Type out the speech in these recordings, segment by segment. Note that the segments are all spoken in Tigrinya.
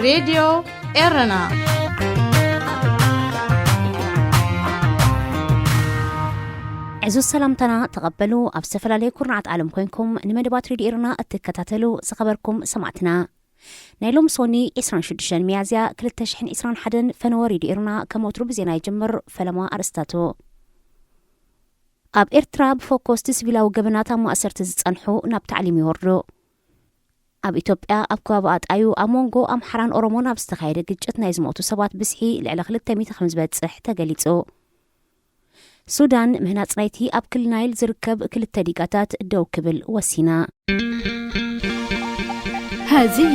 ሬድዮ ኤረና። ዕዙዝ ሰላምታና ተቐበሉ። ኣብ ዝተፈላለየ ኩርናዓት ዓለም ኮይንኩም ንመደባት ሬድዮ ኤረና እትከታተሉ ዝኸበርኩም ሰማዕትና፣ ናይ ሎም ሶኒ ዕስራን ሽዱሽተን ሚያዝያ ክልተ ሽሕን ዕስራን ሓደን ፈነወ ሬድዮ ኤረና ከም ወትሩ ብዜና ይጅምር። ፈለማ ኣርእስታቱ። ኣብ ኤርትራ ብፎኮስቲ ሲቪላዊ ገበናት ኣብ ማእሰርቲ ዝጸንሑ ናብ ታዕሊም ይወርዱ። ኣብ ኢትዮጵያ ኣብ ከባቢ ኣጣዩ ኣብ መንጎ ኣምሓራን ኦሮሞን ኣብ ዝተኻየደ ግጭት ናይ ዝሞቱ ሰባት ብዝሒ ልዕሊ ክልተ ሚእቲ ከም ዝበጽሕ ተገሊጹ። ሱዳን ምህናጽ ናይቲ ኣብ ክልል ናይል ዝርከብ ክልተ ዲጋታት ደው ክብል ወሲና። هذه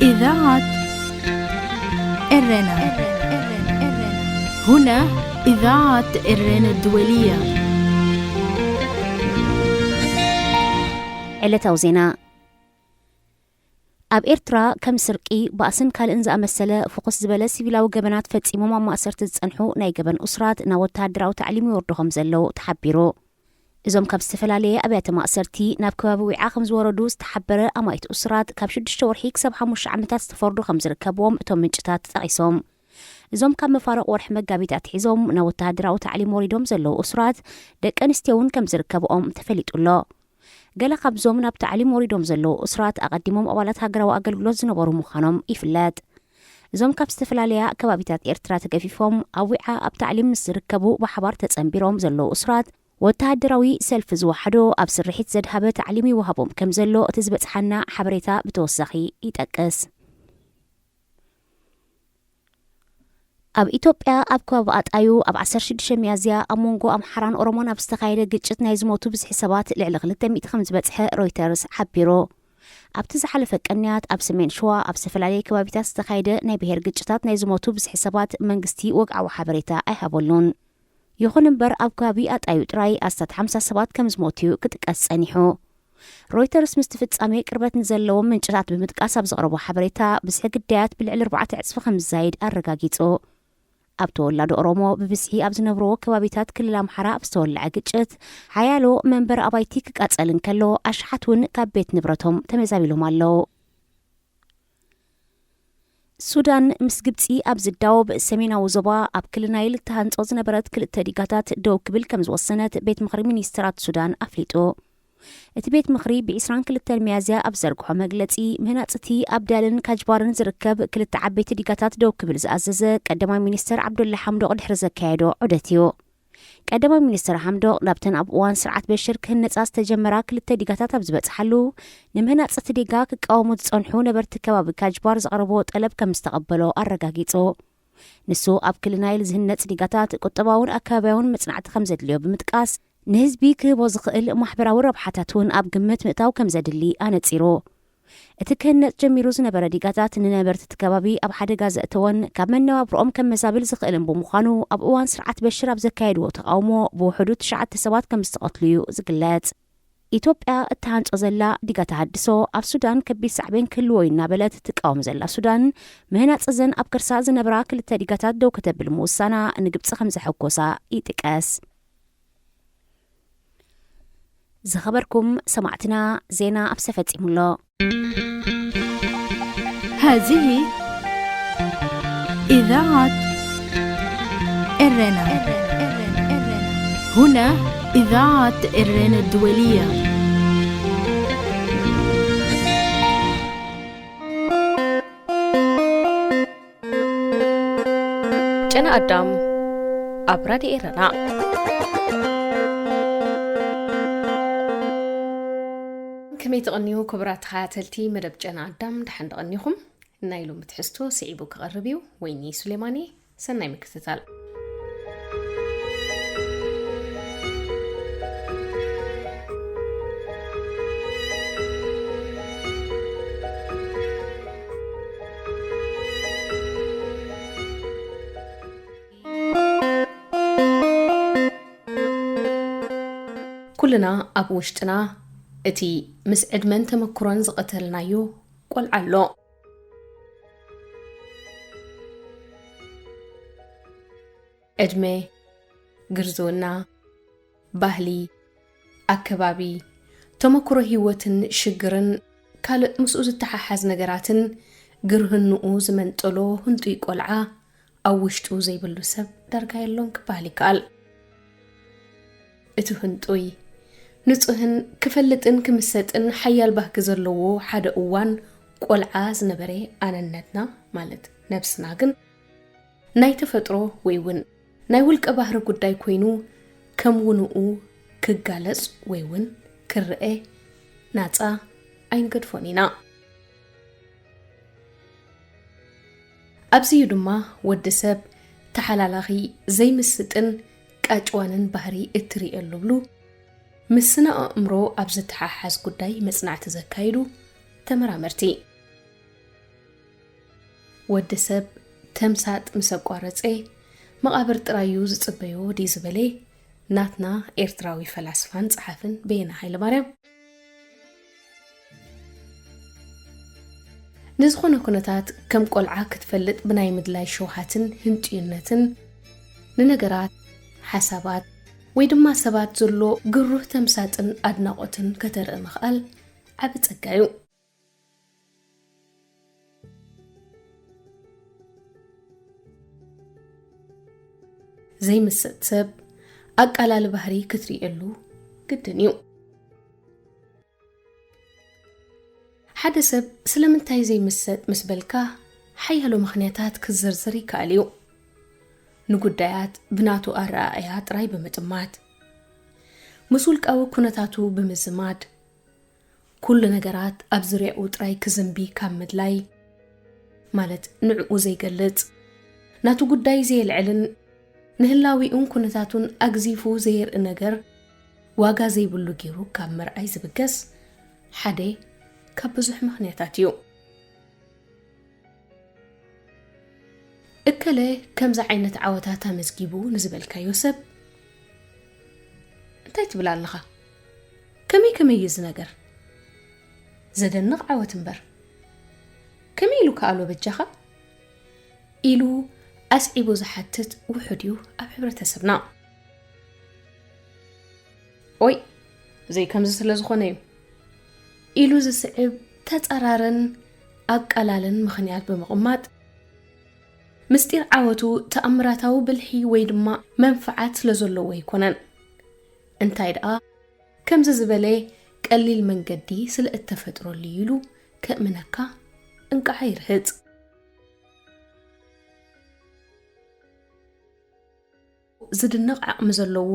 إذاعة إرنا. هنا إذاعة إرنا الدولية. ዕለታዊ ዜና። ኣብ ኤርትራ ከም ስርቂ፣ ባእስን ካልእን ዝኣመሰለ ፍኹስ ዝበለ ሲቪላዊ ገበናት ፈጺሞም ኣብ ማእሰርቲ ዝጸንሑ ናይ ገበን እሱራት ናብ ወተሃደራዊ ታዕሊም ይወርዱ ከም ዘለዉ ተሓቢሩ። እዞም ካብ ዝተፈላለየ ኣብያተ ማእሰርቲ ናብ ከባቢ ዊዓ ከም ዝወረዱ ዝተሓበረ ኣማኢት እሱራት ካብ ሽዱሽተ ወርሒ ክሳብ ሓሙሽተ ዓመታት ዝተፈርዱ ከም ዝርከብዎም እቶም ምንጭታት ጠቒሶም። እዞም ካብ መፋርቕ ወርሒ መጋቢት ኣትሒዞም ናብ ወተሃደራዊ ታዕሊም ወሪዶም ዘለዉ እሱራት ደቂ ኣንስትዮ እውን ከም ዝርከብኦም ተፈሊጡ ኣሎ። ገለ ካብዞም ናብ ታዕሊም ወሪዶም ዘለዉ እሱራት ኣቐዲሞም ኣባላት ሃገራዊ ኣገልግሎት ዝነበሩ ምዃኖም ይፍለጥ። እዞም ካብ ዝተፈላለያ ከባቢታት ኤርትራ ተገፊፎም ኣብ ዊዓ ኣብ ታዕሊም ምስ ዝርከቡ ብሓባር ተጸንቢሮም ዘለዉ እሱራት ወተሃደራዊ ሰልፊ ዝወሓዶ ኣብ ስርሒት ዘድሃበ ታዕሊም ይወሃቦም ከም ዘሎ እቲ ዝበጽሓና ሓበሬታ ብተወሳኺ ይጠቅስ። ኣብ ኢትዮጵያ ኣብ ከባቢ ኣጣዩ ኣብ ዓሰርተ ሽዱሽተ ሚያዝያ ኣብ መንጎ ኣምሓራን ኦሮሞን ኣብ ዝተኻየደ ግጭት ናይ ዝሞቱ ብዝሒ ሰባት ልዕሊ ክልተ ሚእቲ ከም ዝበጽሐ ሮይተርስ ሓቢሩ። ኣብቲ ዝሓለፈ ቀንያት ኣብ ሰሜን ሸዋ ኣብ ዝተፈላለየ ከባቢታት ዝተኻየደ ናይ ብሄር ግጭታት ናይ ዝሞቱ ብዝሒ ሰባት መንግስቲ ወግዓዊ ሓበሬታ ኣይሃበሉን። ይኹን እምበር ኣብ ከባቢ ኣጣዩ ጥራይ ኣስታት ሓምሳ ሰባት ከም ዝሞቱ እዩ ክጥቀስ ጸኒሑ። ሮይተርስ ምስቲ ፍጻሜ ቅርበት ንዘለዎም ምንጭታት ብምጥቃስ ኣብ ዘቕረቦ ሓበሬታ፣ ብዝሒ ግዳያት ብልዕሊ ኣርባዕተ ዕጽፊ ከም ዝዛይድ ኣረጋጊጹ። ኣብ ተወላዶ ኦሮሞ ብብዝሒ ኣብ ዝነብርዎ ከባቢታት ክልል ኣምሓራ ኣብ ዝተወልዐ ግጭት፣ ሓያሎ መንበሪ ኣባይቲ ክቃጸል እንከሎ፣ ኣሽሓት እውን ካብ ቤት ንብረቶም ተመዛቢሎም ኣለዉ። ሱዳን ምስ ግብጺ ኣብ ዝዳወብ ሰሜናዊ ዞባ ኣብ ክልል ናይል እተሃንጾ ዝነበረት ክልተ ዲጋታት ደው ክብል ከም ዝወሰነት ቤት ምኽሪ ሚኒስተራት ሱዳን ኣፍሊጡ። እቲ ቤት ምኽሪ ብ ዕስራን ክልተን ሚያዝያ ኣብ ዘርግሖ መግለጺ፣ ምህናጽ እቲ ኣብ ዳልን ካጅባርን ዝርከብ ክልተ ዓበይቲ ዲጋታት ደው ክብል ዝኣዘዘ ቀዳማይ ሚኒስተር ዓብዱላ ሓምዶቕ ድሕሪ ዘካየዶ ዑደት እዩ። ቀዳማይ ሚኒስተር ሓምዶቕ ናብተን ኣብ እዋን ስርዓት በሽር ክህነጻ ዝተጀመራ ክልተ ዲጋታት ኣብ ዝበጽሓሉ፣ ንምህናጽ እቲ ዲጋ ክቃወሙ ዝጸንሑ ነበርቲ ከባቢ ካጅባር ዘቕረብዎ ጠለብ ከም ዝተቐበሎ ኣረጋጊጹ። ንሱ ኣብ ክልል ናይል ዝህነጽ ዲጋታት ቁጠባውን ኣከባቢያውን መጽናዕቲ ከም ዘድልዮ ብምጥቃስ፣ ንህዝቢ ክህቦ ዝኽእል ማሕበራዊ ረብሓታት እውን ኣብ ግምት ምእታው ከም ዘድሊ ኣነጺሩ። እቲ ክህነጽ ጀሚሩ ዝነበረ ዲጋታት ንነበርቲ እቲ ከባቢ ኣብ ሓደጋ ዘእተወን ካብ መነባብሮኦም ከመዛብል ዝኽእልን ብምዃኑ፣ ኣብ እዋን ስርዓት በሽር ኣብ ዘካየድዎ ተቓውሞ ብውሕዱ ትሽዓተ ሰባት ከም ዝተቐትሉ እዩ ዝግለጽ። ኢትዮጵያ እትሃንጾ ዘላ ዲጋ ተሃድሶ ኣብ ሱዳን ከቢድ ሳዕቤን ክህልዎ እዩ እናበለት ትቃወም ዘላ ሱዳን፣ ምህናጽ እዘን ኣብ ከርሳ ዝነብራ ክልተ ዲጋታት ደው ከተብል ምውሳና ንግብጺ ከም ዘሐጎሳ ይጥቀስ። ዝኸበርኩም ሰማዕትና፣ ዜና ኣብሰ ፈጺሙ ኣሎ። هذه إذاعة إرنا. هنا إذاعة إرنا الدولية. ጨና ኣዳም ኣብ ራድዮ ኤረና። ከመይ ትቐንዩ ክቡራት ተኸታተልቲ መደብ ጨና ኣዳም፣ ደሓን ዶ ቀኒኹም? ናይ ሎሚ ትሕዝቶ ስዒቡ ክቐርብ እዩ። ወይኒ ሱሌማኒ፣ ሰናይ ምክትታል። ኩልና ኣብ ውሽጥና እቲ ምስ ዕድመን ተመክሮን ዝቐተልናዮ ቆልዓ ኣሎ። ዕድመ፣ ግርዝውና፣ ባህሊ፣ ኣከባቢ፣ ተመክሮ ህይወትን ሽግርን ካልእ ምስኡ ዝተሓሓዝ ነገራትን ግርህንኡ ዝመንጠሎ ህንጡይ ቆልዓ ኣብ ውሽጡ ዘይብሉ ሰብ ዳርጋ የሎን ክበሃል ይከኣል። እቲ ህንጡይ፣ ንጹህን ክፈልጥን ክምሰጥን ሓያል ባህጊ ዘለዎ ሓደ እዋን ቆልዓ ዝነበረ ኣነነትና፣ ማለት ነብስና ግን፣ ናይ ተፈጥሮ ወይ እውን ናይ ውልቀ ባህሪ ጉዳይ ኮይኑ፣ ከም ውንኡ ክጋለጽ ወይ እውን ክረኤ ናጻ ኣይንገድፎን ኢና። ኣብዚ እዩ ድማ ወዲ ሰብ ተሓላላኺ ዘይምስጥን ቃጭዋንን ባህሪ እትርእየሉ ብሉ ምስ ስነ ኣእምሮ ኣብ ዝተሓሓዝ ጉዳይ መጽናዕቲ ዘካይዱ ተመራመርቲ። ወዲ ሰብ ተምሳጥ ምስ ኣቋረጸ መቓብር ጥራዩ ዝጽበዮ ድዩ ዝበለ ናትና ኤርትራዊ ፈላስፋን ጸሓፍን በየነ ሃይለማርያም፣ ንዝኾነ ኩነታት ከም ቆልዓ ክትፈልጥ ብናይ ምድላይ ሸውሃትን ህንጥዩነትን ንነገራት፣ ሓሳባት ወይ ድማ ሰባት ዘሎ ግሩህ ተምሳጥን ኣድናቖትን ከተርኢ ምኽኣል ዓቢ ጸጋ እዩ። ዘይምሰጥ ሰብ ኣቃላሊ ባህሪ ክትርእየሉ ግድን እዩ። ሓደ ሰብ ስለምንታይ ዘይምሰጥ ምስ በልካ ሓያሎ ምኽንያታት ክዝርዝር ይከኣል እዩ። ንጉዳያት ብናቱ ኣረኣእያ ጥራይ ብምጥማት፣ ምስ ውልቃዊ ኩነታቱ ብምዝማድ፣ ኩሉ ነገራት ኣብ ዙርያኡ ጥራይ ክዝንቢ ካብ ምድላይ፣ ማለት ንዕኡ ዘይገልጽ፣ ናቱ ጉዳይ ዘየልዕልን ንህላዊኡን ኩነታቱን ኣግዚፉ ዘየርኢ ነገር ዋጋ ዘይብሉ ገይሩ ካብ ምርኣይ ዝብገስ ሓደ ካብ ብዙሕ ምኽንያታት እዩ። እከለ ከምዚ ዓይነት ዓወታት ኣመዝጊቡ ንዝበልካዮ ሰብ እንታይ ትብል ኣለኻ? ከመይ ከመይ እዩ እዚ ነገር? ዘደንቕ ዓወት እምበር። ከመይ ኢሉ ከኣሎ በጃኻ? ኢሉ ኣስዒቡ ዝሓትት ውሑድ እዩ ኣብ ሕብረተሰብና። ኦይ፣ ዘይከምዚ ስለ ዝኾነ እዩ ኢሉ ዝስዕብ ተጻራርን ኣቃላልን ምኽንያት ብምቕማጥ፣ ምስጢር ዓወቱ ተኣምራታዊ ብልሒ ወይ ድማ መንፍዓት ስለ ዘለዎ ኣይኮነን። እንታይ ደኣ፣ ከምዚ ዝበለ ቀሊል መንገዲ ስለ እተፈጥረሉ እዩ ኢሉ ከእምነካ እንቃዕ ኣይርህጽ። ዝድነቕ ዓቕሚ ዘለዎ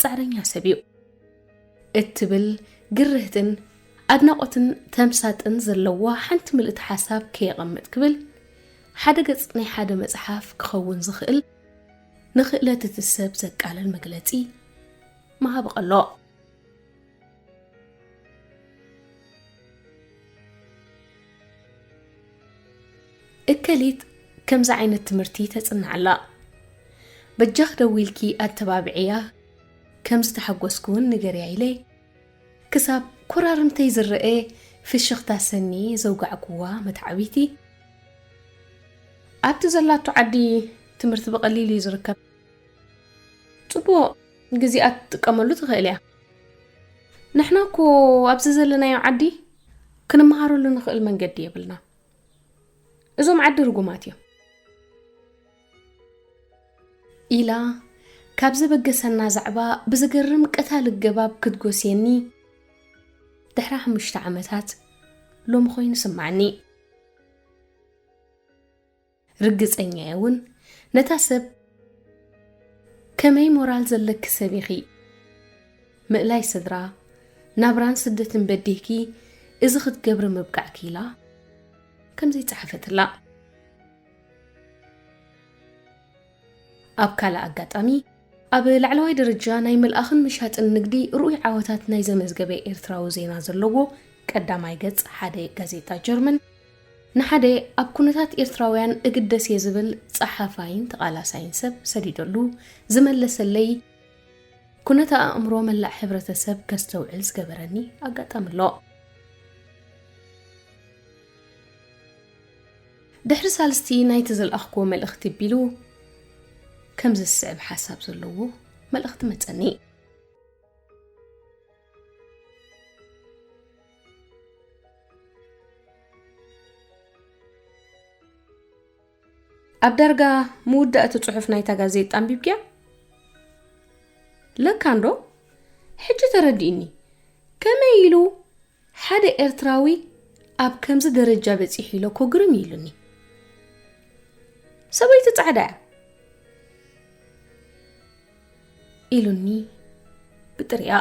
ጻዕረኛ ሰብ እዩ እትብል ግርህትን ኣድናቖትን ተምሳጥን ዘለዋ ሓንቲ ምልእቲ ሓሳብ ከየቐምጥ ክብል፣ ሓደ ገጽ ናይ ሓደ መጽሓፍ ክኸውን ዝኽእል ንኽእለት እቲ ሰብ ዘቃልል መግለጺ ምሃብ ቀሎ። እከሊት ከምዚ ዓይነት ትምህርቲ ተጽንዕ ኣላ። በጃኺ ደዊልኪ ኣተባብዕያ፣ ከም ዝተሓጎስኩ እውን ንገርያ ኢለ፣ ክሳብ ኮራርምተይ ዝረኤ ፍሽኽታ ሰኒ ዘውጋዕኩዋ መተዓቢቲ፣ ኣብቲ ዘላቶ ዓዲ ትምህርቲ ብቐሊሉ እዩ ዝርከብ። ጽቡቕ ግዜኣ ክትጥቀመሉ ትኽእል እያ። ንሕና እኮ ኣብዚ ዘለናዮ ዓዲ ክንመሃረሉ ንኽእል መንገዲ የብልና። እዞም ዓዲ ርጉማት እዮም። ኢላ ካብ ዘበገሰና ዛዕባ ብዝገርም ቀታሊ ገባብ ክትጎስየኒ ድሕሪ ሓሙሽተ ዓመታት ሎሚ ኮይኑ ስማዓኒ። ርግጸኛ እየ እውን ነታ ሰብ ከመይ ሞራል ዘለኪ ሰብ ኢኺ፣ ምእላይ ስድራ፣ ናብራን ስደትን በዲህኪ እዚ ክትገብሪ ምብቃዕኪ ኢላ ከም ዘይጸሓፈትላ። ኣብ ካልእ ኣጋጣሚ፣ ኣብ ላዕለዋይ ደረጃ ናይ ምልኣኽን ምሻጥን ንግዲ ርኡይ ዓወታት ናይ ዘመዝገበ ኤርትራዊ ዜና ዘለዎ ቀዳማይ ገጽ ሓደ ጋዜጣ ጀርመን፣ ንሓደ ኣብ ኩነታት ኤርትራውያን እግደስ እየ ዝብል ጸሓፋይን ተቓላሳይን ሰብ ሰዲደሉ ዝመለሰለይ፣ ኩነተ ኣእምሮ መላእ ሕብረተሰብ ከስተውዕል ዝገበረኒ ኣጋጣሚ ኣሎ። ድሕሪ ሳልስቲ ናይቲ ዝለኣኽክዎ መልእኽቲ ቢሉ፣ ከምዚ ዝስዕብ ሓሳብ ዘለዎ መልእኽቲ መጸኒ። ኣብ ዳርጋ ምውዳእ እቲ ጽሑፍ ናይታ ጋዜጣ ኣንቢብክያ? ለካ እንዶ፣ ሕጂ ተረዲእኒ። ከመይ ኢሉ ሓደ ኤርትራዊ ኣብ ከምዚ ደረጃ በጺሑ ኢለ እኮ ግርም ኢሉኒ። ሰበይቲ ጻዕዳ እያ ኢሉኒ ብጥሪኣ።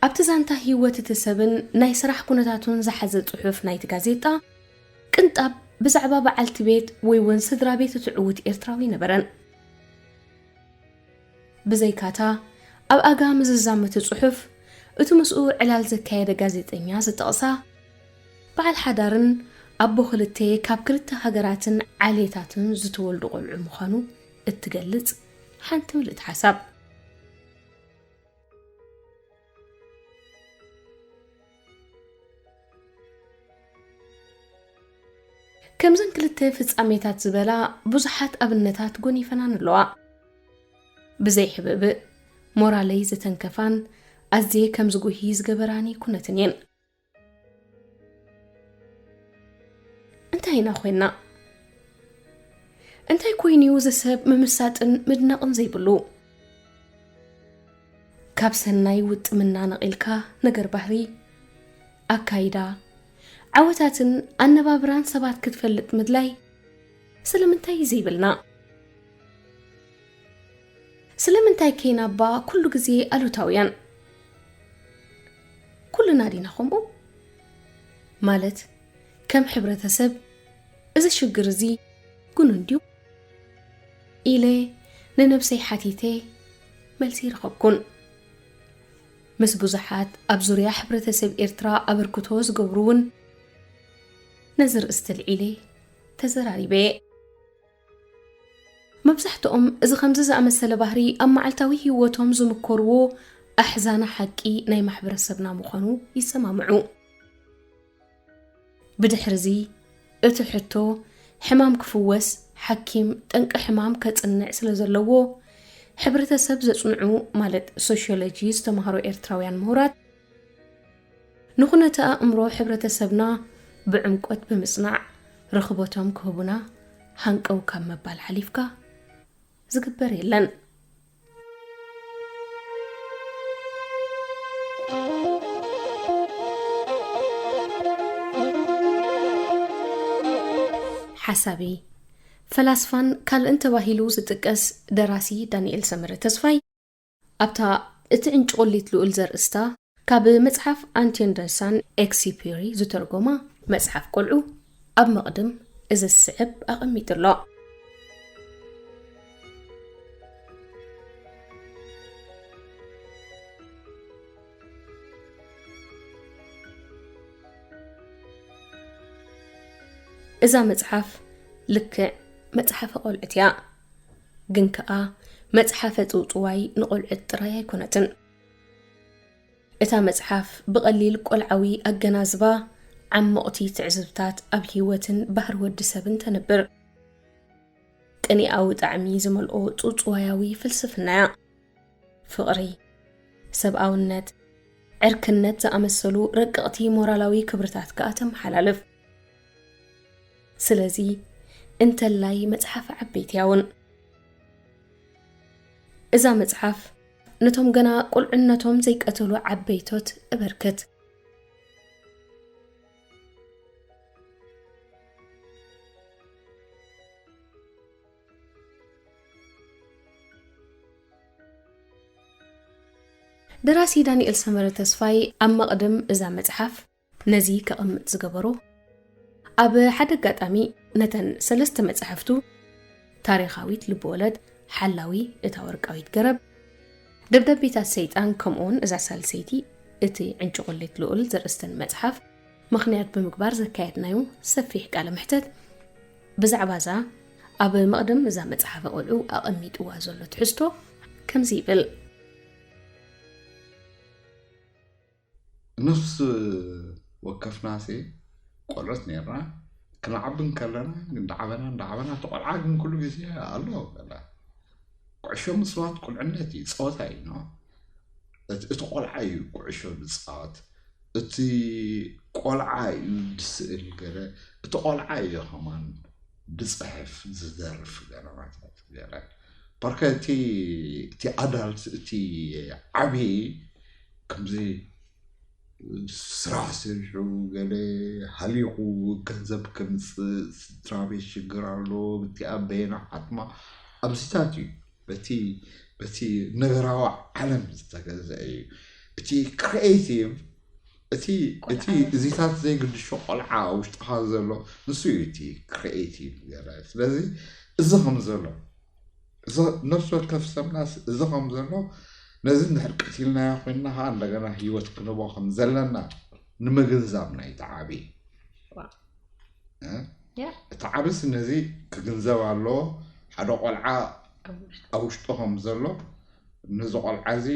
ኣብቲ ዛንታ ህይወት እቲ ሰብን ናይ ስራሕ ኩነታቱን ዝሓዘ ጽሑፍ ናይቲ ጋዜጣ፣ ቅንጣብ ብዛዕባ በዓልቲ ቤት ወይ እውን ስድራ ቤት እቲ ዕዉት ኤርትራዊ ነበረን። ብዘይካታ፣ ኣብ ኣጋ ምዝዛም እቲ ጽሑፍ፣ እቲ ምስኡ ዕላል ዘካየደ ጋዜጠኛ ዝጠቕሳ፣ በዓል ሓዳርን ኣቦ ክልተ ካብ ክልተ ሃገራትን ዓሌታትን ዝተወልዱ ቆልዑ ምዃኑ እትገልጽ ሓንቲ ምልእቲ ሓሳብ። ከምዘን ክልተ ፍጻሜታት ዝበላ ብዙሓት ኣብነታት ጎኒፈናን ኣለዋ። ብዘይ ሕብእብእ፣ ሞራለይ ዝተንከፋን ኣዝየ ከም ዝጉሂ ዝገበራኒ ኩነትን እየን። እንታይ ኢና ኮይና? እንታይ ኮይኑ እዩ እዚ ሰብ ምምሳጥን ምድናቕን ዘይብሉ? ካብ ሰናይ ውጥምና ነቒልካ ነገር ባህሪ፣ ኣካይዳ፣ ዓወታትን ኣነባብራን ሰባት ክትፈልጥ ምድላይ ስለምንታይ ዘይብልና? ስለምንታይ ከይናባ ኩሉ ግዜ ኣሉታውያን? ኩልና ዲና ከምኡ? ማለት ከም ሕብረተሰብ እዚ ሽግር እዚ ግኑን ድዩ? ኢለ ንነብሰይ ሓቲተ መልሲ ረኸብኩን። ምስ ብዙሓት ኣብ ዙርያ ሕብረተሰብ ኤርትራ ኣበርክቶ ዝገብሩ እውን ነዚ ርእስቲ ኣልዒለ ተዘራሪበ። መብዛሕትኦም እዚ ከምዚ ዝኣመሰለ ባህሪ ኣብ መዓልታዊ ህይወቶም ዝምከርዎ ኣሕዛኒ ሓቂ ናይ ማሕበረሰብና ምዃኑ ይሰማምዑ። ብድሕርዚ እቲ ሕቶ ሕማም ክፍወስ ሓኪም ጠንቂ ሕማም ከጽንዕ ስለ ዘለዎ፣ ሕብረተሰብ ዘጽንዑ ማለት ሶሽዮሎጂ ዝተምሃሩ ኤርትራውያን ምሁራት ንኹነተ ኣእምሮ ሕብረተሰብና ብዕምቆት ብምጽናዕ ርኽበቶም ክህቡና ሃንቀው ካብ ምባል ሓሊፍካ ዝግበር የለን። ሓሳቢ ፈላስፋን ካልእን ተባሂሉ ዝጥቀስ ደራሲ ዳንኤል ሰመረ ተስፋይ ኣብታ እቲ ዕንጭቑሊት ልኡል ዘርእስታ ካብ መጽሓፍ ኣንቶን ደ ሳንት ኤክስዩፔሪ ዝተርጎማ መጽሓፍ ቆልዑ ኣብ መቕድም እዚ ዝስዕብ ኣቐሚጡ ኣሎ። እዛ መጽሓፍ ልክዕ መጽሓፈ ቆልዑት እያ፣ ግን ከኣ መጽሓፈ ጽውጽዋይ ንቆልዑት ጥራይ ኣይኮነትን። እታ መጽሓፍ ብቐሊል ቆልዓዊ ኣገናዝባ ዓሞቕቲ ትዕዝብታት ኣብ ህይወትን ባህሪ ወዲ ሰብን ተንብር። ቅኔኣዊ ጣዕሚ ዝመልኦ ጽውጽዋያዊ ፍልስፍና እያ። ፍቕሪ፣ ሰብኣውነት፣ ዕርክነት ዝኣመሰሉ ረቀቕቲ ሞራላዊ ክብርታት ከኣ ተመሓላልፍ። ስለዚ እንተላይ መጽሓፍ ዓበይቲ እያ እውን። እዛ መጽሓፍ ነቶም ገና ቁልዕነቶም ዘይቀተሉ ዓበይቶት እበርክት። ደራሲ ዳንኤል ሰመረ ተስፋይ ኣብ መቕድም እዛ መጽሓፍ ነዚ ከቐምጥ ዝገበሮ፣ ኣብ ሓደ ኣጋጣሚ ነተን ሰለስተ መጻሕፍቱ፣ ታሪኻዊት ልብወለድ ሓላዊ እታ ወርቃዊት ገረብ፣ ደብዳቤታት ሰይጣን፣ ከምኡውን እዛ ሳልሰይቲ እቲ ዕንጭቑሊት ልኡል ዘርእስተን መጽሓፍ ምኽንያት ብምግባር ዘካየድናዮ ሰፊሕ ቃለ መሕተት፣ ብዛዕባ እዛ ኣብ መቕድም እዛ መጽሓፈ ቆልዑ ኣቐሚጥዋ ዘሎ ትሕዝቶ ከምዚ ይብል። ነፍሲ ወከፍናሲ ቆልዑት ነርና። ክንዓቢ እንከለና እንዳዓበና እንዳዓበና፣ እቲ ቆልዓ ግን ኩሉ ግዜ ኣሎ በላ። ኩዕሾ ምጽዋት ቁልዕነት እዩ፣ ጸወታ እዩ። ኖ፣ እቲ ቆልዓ እዩ ኩዕሾ ዝፃወት፣ እቲ ቆልዓ እዩ ዝስእል ገለ፣ እቲ ቆልዓ እዩ ከማን ዝፅሕፍ ዝደርፍ ገለ ማለት ገለ በርከ እቲ ኣዳልት እቲ ዓብዪ ከምዚ ስራሕ ሰሪሑ ገለ ሃሊቑ ገንዘብ ከምፅእ ስድራ ቤት ሽግር ኣሎ ብቲኣ በየና ሓትማ ኣብዚታት እዩ በቲ በቲ ነገራዊ ዓለም ዝተገዘአ እዩ። እቲ ክሪኤቲቭ እቲ እቲ እዚታት ዘይግድሾ ቆልዓ ውሽጥኻ ዘሎ ንሱ እዩ እቲ ክሪኤቲቭ ገለ ስለዚ እዚ ከም ዘሎ ነፍሲ ወከፍ ሰብናስ እዚ ከም ዘሎ ነዚ እንድሕር ቀቲልናዮ ኮይንና ከዓ እንደገና ህይወት ክንቦ ከም ዘለና ንምግንዛብ ናይ ተዓቢ እቲ ዓብስ ነዚ ክግንዘብ ኣለዎ ሓደ ቆልዓ ኣብ ውሽጡ ከም ዘሎ ነዚ ቆልዓ እዚ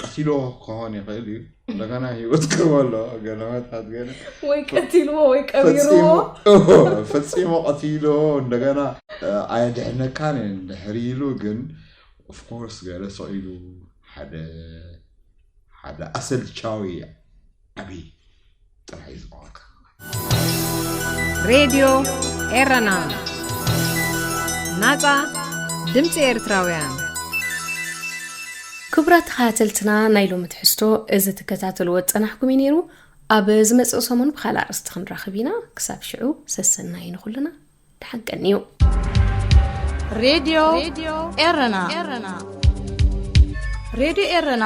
ቀቲልዎ ክኸውን ይኽእል እዩ እንደገና ህይወት ክህቦ ኣለዎ ገለመታት ገለ ወይ ቀቲልዎ ወይ ቀቢርዎ ፈፂሙ ቀቲልዎ እንደገና ኣየድሕነካን እንድሕር ኢሉ ግን ኦፍኮርስ ገለ ሰቕ ኢሉ ሓደ ሓደ ኣሰልቻዊ ዓብዪ ጥራሕ እዩ ዝበቕዐካ። ሬድዮ ኤረና ናጻ ድምፂ ኤርትራውያን። ክቡራት ተኸታተልትና ናይ ሎሚ ትሕዝቶ እዚ ትከታተልዎ ዝጸናሕኩም እዩ ነይሩ። ኣብ ዝመጽእ ሰሙን ብኻልእ ኣርእስቲ ክንራኸብ ኢና። ክሳብ ሽዑ ሰሰናዩ ንኹልና። ደሓን ቀንዩ። ሬድዮ ኤረና ሬድዮ ኤረና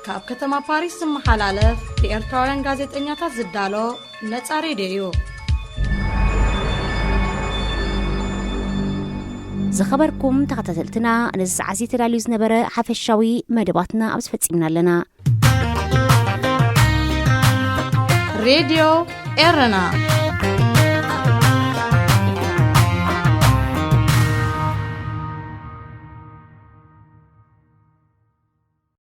ካብ ከተማ ፓሪስ ዝመሓላለፍ ብኤርትራውያን ጋዜጠኛታት ዝዳሎ ነጻ ሬድዮ እዩ። ዝኸበርኩም ተኸታተልትና ነዚ ሰዓት እዚ ተዳልዩ ዝነበረ ሓፈሻዊ መደባትና ኣብዚ ፈጺምና ኣለና። ሬድዮ ኤረና